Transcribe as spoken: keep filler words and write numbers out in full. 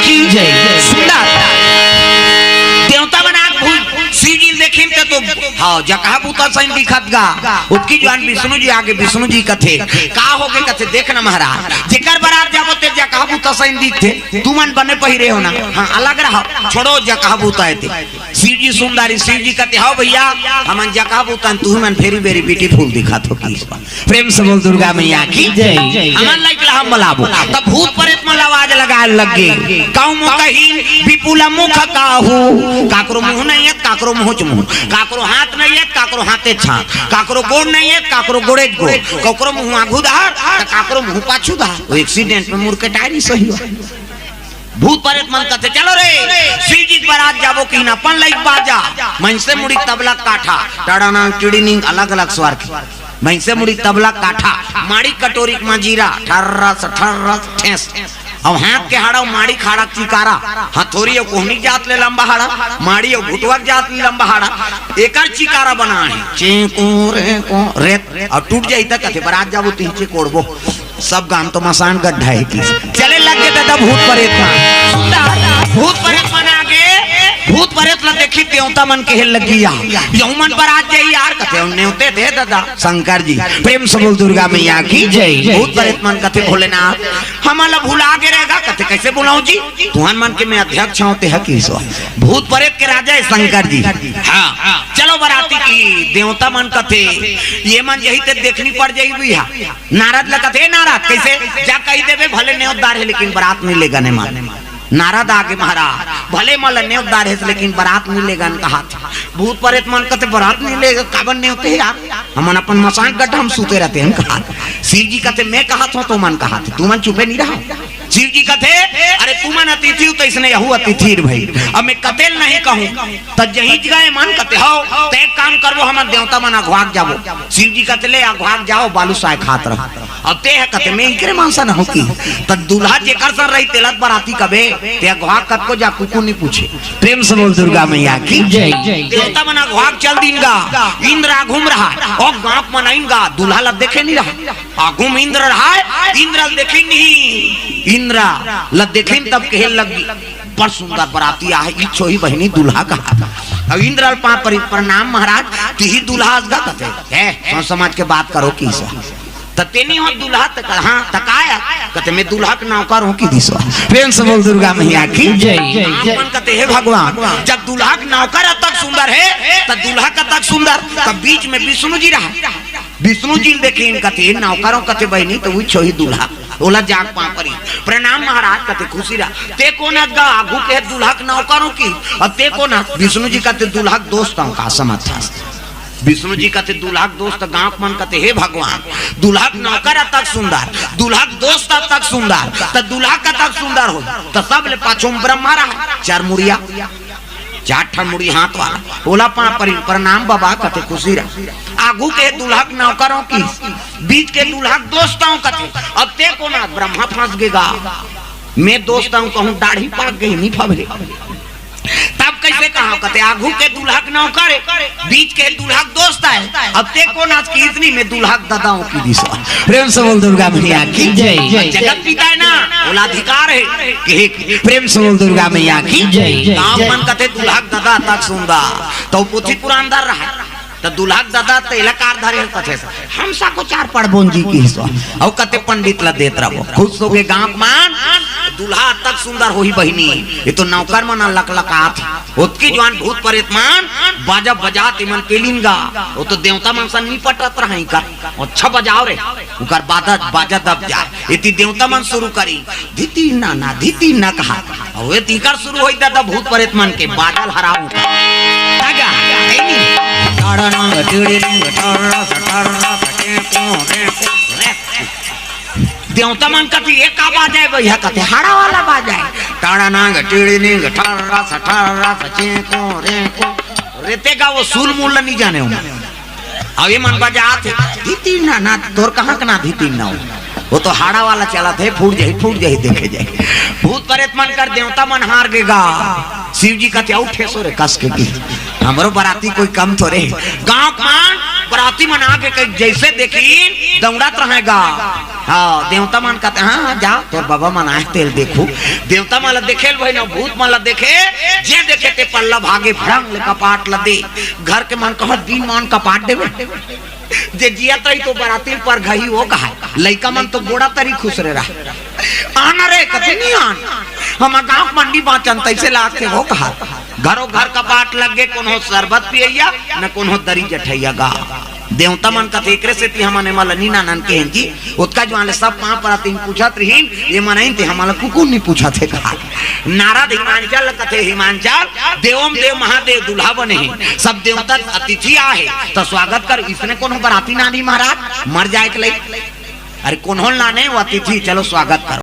की जय। सुंदर। देवता मन आके भूत, शिव जी ल देखिन ते तो, हाँ, जकहा भूत असन दिखत गा। ओतकी जुवार विष्णु जी आगे, विष्णु जी कथे, "का होगे?" कथे, "देख ना महाराज, जेकर बरात जाबो ते जकहा भूत असन दिखथे, तुमन बने पहिरे हो ना, हाँ, अलग रहो, छोड़ो जकहा भूत आए ते।" शिव जी सुंदर, शिव जी कथे, "हव भइया, हमन जकहा भूत अन, तुमन very very beautiful दिखत हो।" की प्रेम से बोल दुर्गा मैया की जय। हमन लइक ला हम बलाबो। तब भूत प्रेत मन ला आवाज लगाए लग गे, "काऊ मुँह कहीन विपुल मुख काहू।" काकरो मुँह नइ हे, काकरो मुँह च मुँह, काकरो हाथ नइ हे, काकरो हाथे छाप, काकरो गोड़ नइ हे, काकरो गोड़े च गोड़, काकरो मुँह आगू धार, त काकरो मुँह पाछू धार। वो accident में मुड़ के टायरी सही हो। भूत प्रेत मन कथे, "चलो रे, शिव जी के बरात जाबो कहिन अपन लइक बाजा, मइनसे मुड़ी तबला काठा, टड़ाना टिड़िनिंग अलग अलग स्वर के, मइनसे मुड़ी तबला काठा, माड़ी कटोरी के मजीरा, ठर्रस ठर्रस ठेस, अउ हाथ के हाड़ा, माड़ी के हाड़ा चिकारा, हथौरी अउ कोहनी के जात ले लंबा हाड़ा, माड़ी अउ घुटवा के जात ले लंबा हाड़ा, एकर चिकारा बना हे, चेंको रेंको रेत, अउ टूट जाही त कथे बरात जाबो तिहचे कोड़बो।" सब गांव तो मसान गड्ढा हे की। चले लग गे ददा भूत प्रेत मन। भूत प्रेत मन आगे, भूत प्रेत ला देखिन देवता मन कहे लग गे, "या, यहू मन बरात जाही यार।" कथे, "नेवते दे ददा शंकर जी।" प्रेम से बोल दुर्गा मैया की जय। भूत प्रेत मन कथे, "भोलेनाथ, हमन ला भुला गे रे गा।" कथे, "कइसे भुलाहूं जी? तुहन मन के मैं अध्यक्ष हंव, तेहा की सो।" भूत प्रेत के राजा हे शंकर जी। हाँ, चलो बराती की। देवता मन कथे, "ये मन जाही ते देखनी पड़ जाही भइया।" नारद ला कथे, "नारद, कइसे?" "जा कहि देबे, भले नेवतदार हे, लेकिन बरात नइ लेगन एमन।" नारद आगे, "महाराज, भले एमन ला नेवतदार हे, लेकिन बरात नइ लेगन," कहाथे। भूत प्रेत मन कथे, "बरात नइ लेगन, काबर नेवते हे यार? हमन अपन मसान गड्ढा म सूते रहितेन," कहाथे। शिव जी कथे, "मैं कहत हंव त ओमन कहाथे, तुमन चुपे नइ रहा।" शिव जी कथे, "अरे तुमन अतिथि हो, त अइसने यहू अतिथि हे भई। अब मैं कते ल नइ कहूं।" त जहीं जगह मन कथे, "हव, त एक काम करबो, हमन देवता मन अघवा के जाबो।" शिव जी कथे, "ले अघवा के जाव, बालूसाय खात रह।" अब तेहा कथे, "मैं इकरे मन सन हंव की?" त दूल्हा जेकर सन रही तेला त बराती कबे, ते अघवा के कतको जा कुकुर नइ पूछे। प्रेम से बोल दुर्गा मैया की जय। देवता मन अघवा के चल दिन गा, इंद्र आघू म रहय, अउ गांव के मन आइन गा, दूल्हा ला देखे नइ रहय। आघू म इंद्र रहय, इंद्र ल देखिन नहीं, इंद्र ल देखिन तब कहे लग गे, "बड़ सुंदर बराती आहे, इच्छो ही बहिनी दूल्हा कहा।" अब इंद्र ल पांव परी, "प्रणाम महाराज, तिही दूल्हा अस गा?" कथे, "हे, सोच समझ के बात करो की सा।" "त तें नइ हो दूल्हा?" त कहा, "हाँ, त काय?" कथे, "मैं दूल्हा के नौकर हंव," की दिस। प्रेम से बोल दुर्गा मैया की जय। आप मन कथे, "हे भगवान, जब दूल्हा के नौकर अतक सुंदर हे, त दूल्हा कतक सुंदर?" तब बीच में विष्णु जी रहय। विष्णु जी ल देखिन कथे, "नौकर हंव?" कथे, "बहिनी, त उही छोही दूल्हा।" ओला जाके पांव परी, "प्रणाम महाराज," कथे, "खुशी रह।" "तें कोन अस गा?" "आघू के दूल्हा के नौकर हंव की।" "अउ तें कोन अस?" विष्णु जी कथे, "दूल्हा के दोस्त हंव।" का समझ था? विष्णु जी कथे, "दूल्हा के दोस्त?" गांव के मन कथे, "हे भगवान, दूल्हा के नौकर अतक सुंदर, दूल्हा के दोस्त अतक सुंदर, त दूल्हा कतक सुंदर होही?" त सबले पाछू म ब्रह्मा रहय, चार मुड़िया, चार ठन मुड़ी हाथ वाला, ओला पांव परी, "प्रणाम बबा," कथे, "खुशी रह।" आघू के दूल्हा के नौकर हंव की, बीच के दूल्हा के दोस्त हंव कथे, "अब तें कोन अस?" "ब्रह्मा फंस गे गा, मैं दोस्त हंव कहूं, दाढ़ी पाक गे, नइ फबरे।" तब कइसे कहा? कथे, "आघू के दूल्हा के नौकर हे, बीच के दूल्हा के दोस्त हे, अब तें कोन अस?" "कइसनी, मैं दूल्हा के ददा हंव," की दिस। प्रेम से बोल दुर्गा मैया की जय। जगत पिता हे ना, ओला अधिकार हे कि हे, प्रेम से बोल दुर्गा मैया की जय। गांव मन कथे, "दूल्हा के ददा अतक सुंदर," त पोथी पुरान धरे रहय। त दूल्हा के ददा तेला का धरे हस कथे, "हम साको चार पढ़बोन जी," किहिस। अउ कते पंडित ला देत रहिबो। खुश होगे गांव के मन, "दूल्हा अतक सुंदर होही बहिनी, ये तो नौकर मन लकलकात हे।" ओतकी जुवार भूत प्रेत मन बाजा बजात एमन पेलिन गा। ओ तो देवता मन सन नइ पटत रहय का। "अच्छा बजाव रे, उकर बाजा, बाजा दब जाय।" एती देवता मन शुरू करिन, "धिती ना ना, धिती ना" कहा। अउ ए तिकर शुरू होइस ददा भूत प्रेत मन के बाजा ल हराव। तागा, ए नी। टाड़ा नांग टिड़ी निंग टाड़ा सा टाड़ा सा टेको टेको रे। देवता मन कथे, "ए का बाजा हे भइया?" कथे, "हाड़ा वाला बाजा हे।" टाड़ा नांग टिड़ी निंग टाड़ा सा टाड़ा सा चेको रेको। रे तें गा ओ सुर मुर ल नइ जाने हो। अउ एमन बजात हे, "धिती ना ना, तोर कहां के ना धिती ना हो?" ओ तो हाड़ा वाला चलत हे, फूट जाही, फूट जाही, देखे जाही। भूत प्रेत मन कर देवता मन हार गे गा। शिव जी कथे, "अउ ठेसो रे कस के की, हमरो बराती कोई कम थोरे।" गांव के मन आती मन आके कही, जइसे देखिन दौड़त रहय गा। हाँ, देवता मन कथे, हाँ, हाँ, जा, तोर बाबा मन आए तेला देखहू। देवता मन ला देखे ल भाई ना, भूत मन ला देखे, जे देखे ते पल्ला भागे, भड़ंग ले कपाट ला दे। घर के मन कहत, दिन मान कपाट देबे। जे जियत रही तो बराती पर घही हो कहा। लइका मन तो गोड़ा तरी खुसरे रहा। आन रे, कथे नहीं आन। हमर गांव मंडी बांचन तइसे लागथे हो कहा। घरो घर कपाट लग गे, कोनो सरबत पियइया, न कोनो दरी जठइया गा। देवता मन कथे, एकरे सेती हमन एमा ल नी नानन केहेन जी। ओतका जुआन ले सब पांव परत रहिन, पूछत रहिन, ये मन आइन ते हमन ल कुकुर नी पूछत हे कहा। नारद हिमांचल ल कथे, हिमांचल, देवम देव महादेव दूल्हा बने हे, सब देवता अतिथि आहे, त स्वागत कर। इसने कोनो बराती नानी महाराज, मर जाए के लई। अरे कोनो ल नाने, वो अतिथि, चलो स्वागत करो।